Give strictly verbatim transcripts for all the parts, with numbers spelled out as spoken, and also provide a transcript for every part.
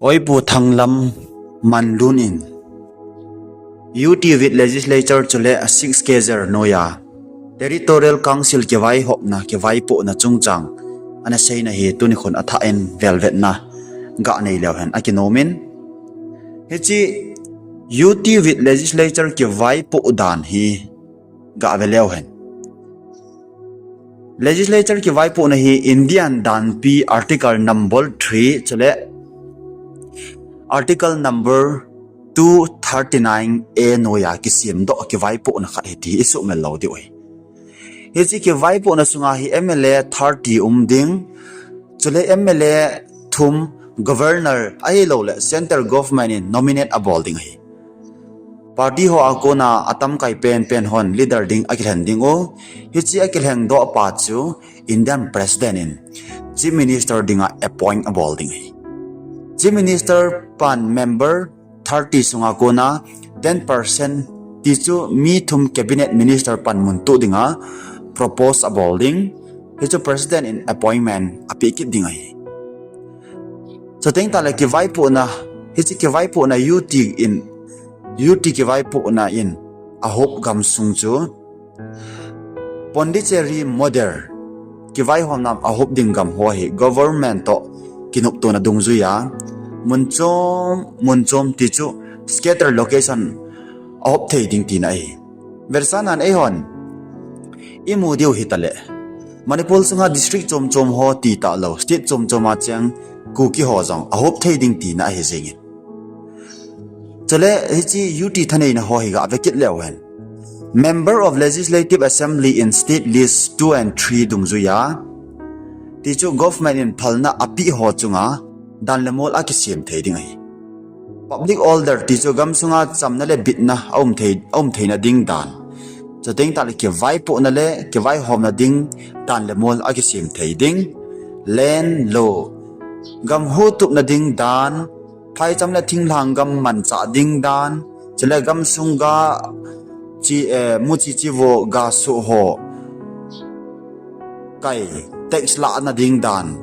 Oipu Thanglam Manlun in U T with legislature chule six schedule noiya Territorial Council kivaihopna kivaipohna chungchang ana seina hi tuni khun athah in velvetna ga nei leu hen akinom in. Hiche U T with legislature kivaipoh dan hi ga ve leu hen. Legislature kivaipohna hi Indian danpi Article number three chule Article number two thirty-nine A noiya kisemdoh kivaipohna khat hi ti isuhmil lou diu ahi. Hiche kivaipohna sunga hi M L A thirty um ding, chule M L A thum, Governor ahilouleh Central Government in nominate abol ding ahi. Party ho a kona atamkai penpen hon leader ding akilhen ding u. Hiche akilhengdoh pa chu Indian President in Chief Minister dinga appoint abol ding ahi. Chief Minister pan member thirty sunga kona ten percent ti chu mi thum Cabinet Minister panmun toh dinga propose abol ding. Hichu President in appointment apeh kit ding ahi. Chuteng tahle kivaipohna, hiche kivaipohna U T in, U T kivaipohna in ahop gamsung chu Pondicherry model kivaihomna ahop ding gam ho hi government toh kinoptona dungjuiya mun chom mun chom ti chu scatter location ahop thei ding tina ahi. Vetsahnan eihon imu diu hitaleh Manipur sunga district chom chom ho ti talou, state chom chom a cheng Kuki ho jong ahop thei ding tina ahi jengin. Chule hiche U T thaneina ho hi ga ve kit leu hen, Member of Legislative Assembly in State List two and three dungjuiya ti chu government in phalna apeh ho chunga dan le mol akisem thei ding ahi. Public order ti chu gamsunga chamna le bitna aum thei, aum theina ding dan. Chuteng tahle kivaipohna le kivaihomna ding dan le mol akisem thei ding. Land law, gam hutupna ding dan, phaicham le thinglhang gam manchah ding dan, chule gamsung ga chi, eh, muchi chivo ga soh ho kai tax lahna ding dan,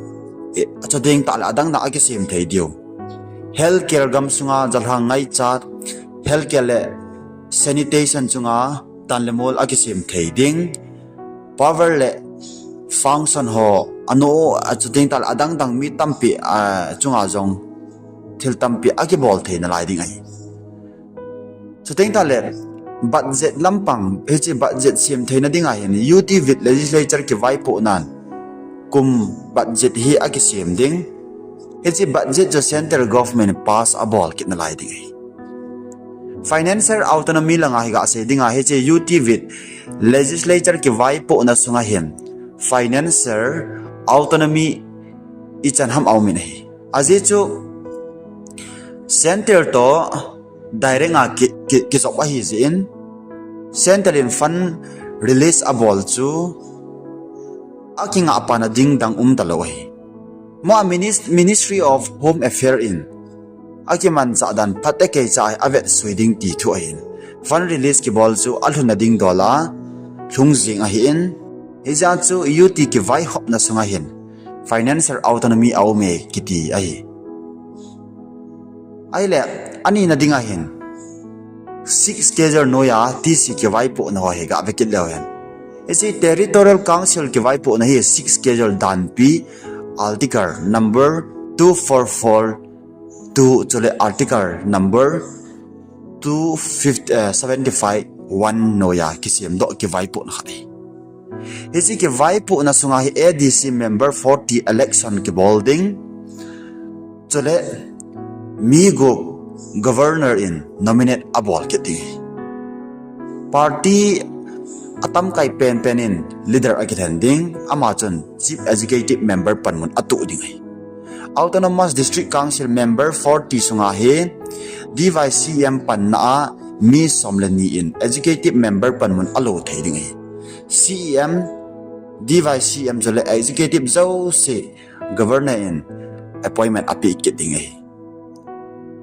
eh, chuteng tahle adang dang akisem thei diu. Healthcare gamsunga jalhang ngaichat, healthcare le sanitation chunga dan le mol akisem thei ding. Power le function ho, ano, a chuteng tahle adang dang mi tampi, a, chunga jong thil tampi akibol thei nalai ding ahi. Chuteng tahle budget lampang, hiche budget sem theina dinga hin U T with legislature kivaipohnan kum budget hi akisem ding. Hiche budget chu central government pass abol kit nalai ding ahi. Financial autonomy langa hi ga sei dinga hiche U T with legislature kivaipohna sunga hin financial autonomy ichan ham aumin ahi. Ajeh chu central toh direct a ki, ki, kijop ahi jeh in central in fund release abol chu akingah pana ding dang um talou ahi. Mo a minis-, Ministry of Home Affairs in akimanchah dan phatecha a avetsui ding ti thu ahin. Fund release kibol chu alhunna ding dola lhung jing ahin. Hijeh chun U T kivaihopna sunga hin financial autonomy aume kiti ahi. Ahile, anina dinga hin six schedule noiya T C kivaipohna ho hi ga ve kit leu hen. Hiche Territorial Council kivaipohna hi six schedule danpi article number two four four two chule article number two fifty, eh, seventy five one noiya kisemdoh kivaipohna khat ahi. Hiche kivaipohna sunga hi A D C member forty election kibol ding. Chule mi gup governor in nominate abol kit ding. Party atamkai penpen in leader akilhen ding, ama chun chief executive member panmun atoh ding ahi. Autonomous District Council member forty sunga hi D Y C M panna a mi som le ni in executive member panmun alo thei ding ahi. C E M, D Y C M chule executive jouse governor in appointment apeh kit ding ahi.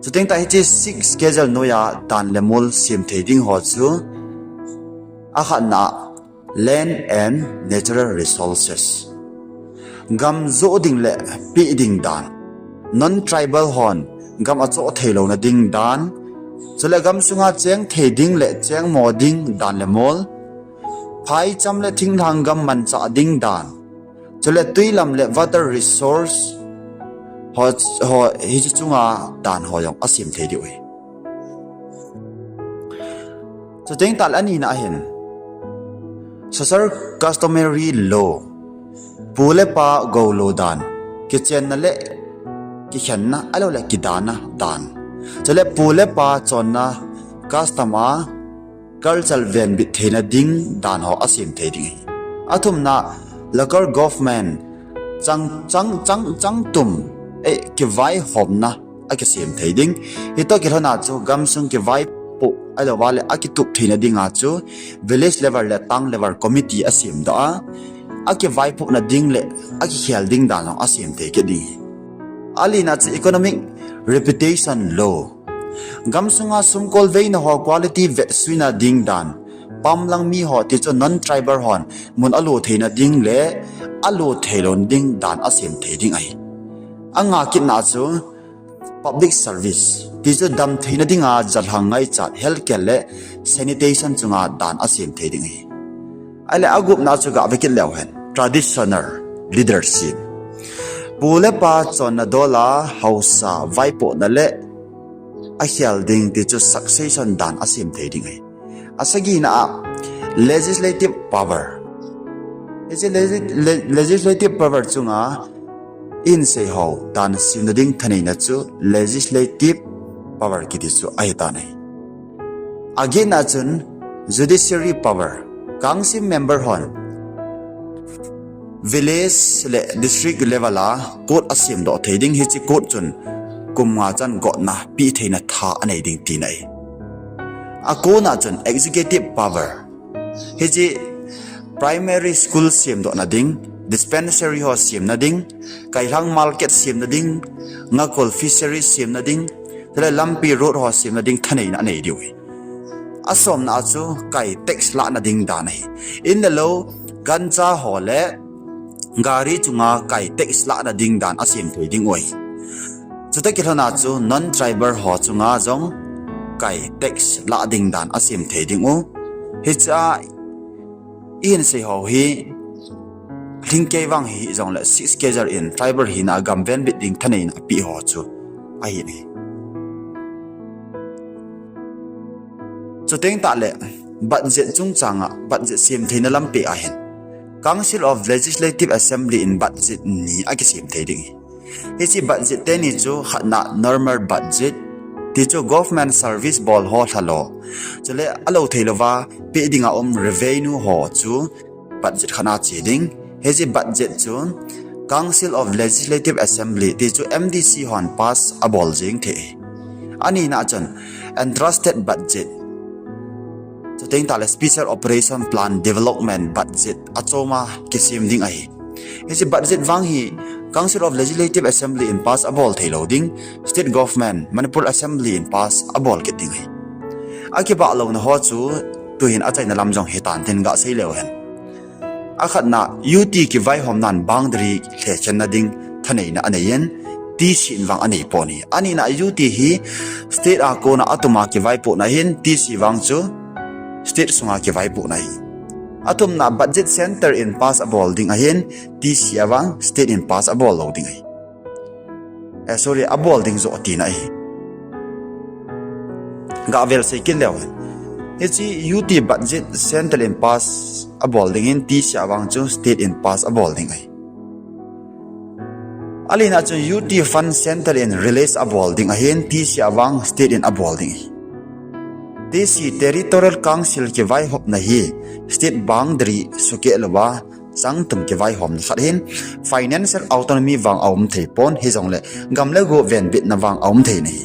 Chuteng tah hiche six schedule noiya dan le mol sem thei ding ho chu, akhatna, land and natural resources. Gam joh ding le peh ding dan. Non-tribal hon gam achoh thei louna ding dan, chule gam sunga cheng thei ding le cheng mo ding dan le mol, phaicham le thinglhang gam manchah ding dan, chule tui lam le water resource ho, ho hiche chunga dan ho jong asem thei diu ahi. Chuteng tah le anina ahin, social customary law, pu le pa gou lou dan, kichenna le kikhenna, ahilou le kidana dan. Chule pu le pa chonna custom a culture venbit theina ding dan ho asem thei ding ahi. Athumna, local government chang, chang, chang, changtum, eh, kivaihomna akisem thei ding. Hitoh kilhona chu gamsung kivaipoh, ahilou vale akitup theina dinga chu village level le town level committee asem doh a, akivaipohna ding le akikhel ding dan jong asem thei kit ding ahi. Alina chu economic reputation law. Gamsunga sumkol veina ho quality vetsuina ding dan, pamlang mi ho tichu non-tribal hon mun alo theina ding le alo thei louna ding dan asem thei ding ahi. Anga kitna chu public service, tichu damtheina dinga jalhang ngaichat, healthcare le sanitation chunga dan asem thei ding ahi. Ahile agupna chu gave kit leu hen, traditional leadership. Pu le pa chonna dola haosa vaipohna le akhel ding tichu succession dan asem thei ding ahi. Asagina a, legislative power. Hiche legi-, le-, legislative power chunga ihin seihou dan semna ding thaneina chu legislative power kiti chu ahitan ahi. Agetna chun judiciary power, council member hon village le district level a court asemdoh thei ding, hiche court chun kum nga chan gotna peh theina tha anei ding tina ahi. Akona chun executive power, hiche primary school semdohna ding, dispensary ho semna ding, kailhang market semna ding, ngakol fishery semna ding, chule lampi road ho semna ding thaneina anei diu ahi. Asomna a chu kai tax lahna ding dan ahi. In le lou, gancha ho le gari chunga kai tax lahna ding dan asem thei ding u ahi. Chutoh kilhona chu non-tribal ho chunga jong kai tax lah ding dan asem thei ding u. Hichea ihin seihou hi lhingkei vang hijongle Sixth Schedule in tribal hina a gam venbit ding thaneina apeh ho chu ahi in ahi. Chuteng tah le budget chungchanga budget sem theina lampi ahin Council of Legislative Assembly in budget ni akisem thei ding ahi. Hiche budget teni chu khatna normal budget, tichu government service bol ho lhalo, chule alo theilouva peh dinga um revenue ho chu budget khatna che ding. Hiche budget chu Council of Legislative Assembly tichu M D C hon pass abol jeng thei. Anina chun entrusted budget, chuteng tah le Special Operation Plan Development Budget achoma kisem ding ahi. Hiche budget vang hi Council of Legislative Assembly in pass abol theilou ding, State Government, Manipur Assembly in pass abol kit ding ahi. Akibah louna ho chu tuhin achaina lam jong hitan tin gasei leu hen. Akhatna, U T kivaihomnan boundary lhekhenna ding thaneina anei in, T C in vang anei pon ahi. Anina U T hi state a kona atuma kivaipohna ahin, T C vang chu state sunga kivaipohna ahi. Athumna budget center in pass abol ding ahin, T C a vang state in pass abol lou ding ahi. Eh, sorry, abol ding joh tina ahi. Gavel sei kit leu hen. Hiche U T budget central in pass abol ding in, T C a vang chu state in pass abol ding ahi. Alina chun U T fund central in release abol ding ahin, T C a vang state in abol ding ahi. T C Territorial Council kivaihopna hi state boundary sukeh louva changtum kivaihomna khat ahin, financial autonomy vang aum thei pon, hijongle gam le go venbitna vang aum thei in ahi.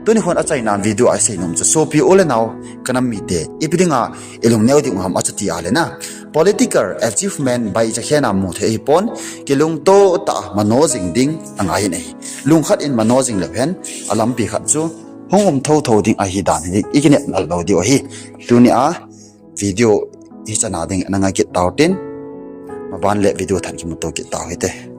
Tuni khon achaina video a isei nom chu sopi u le nao, kanam mite, ipi dinga ilungneo diu ham achuti a le na, political achievement bai chakhen a mu thei ahipon, kilungto tah a mano jing ding angai in ahi. Lungkhat in mano jing leu hen, alampi khat chu hung um thotho ding ahi dan hi ikinep lal lou diu ahi. Tunia video hichana ding ana ngai kit tau tin, maban le video thah kimuto kit tau hite.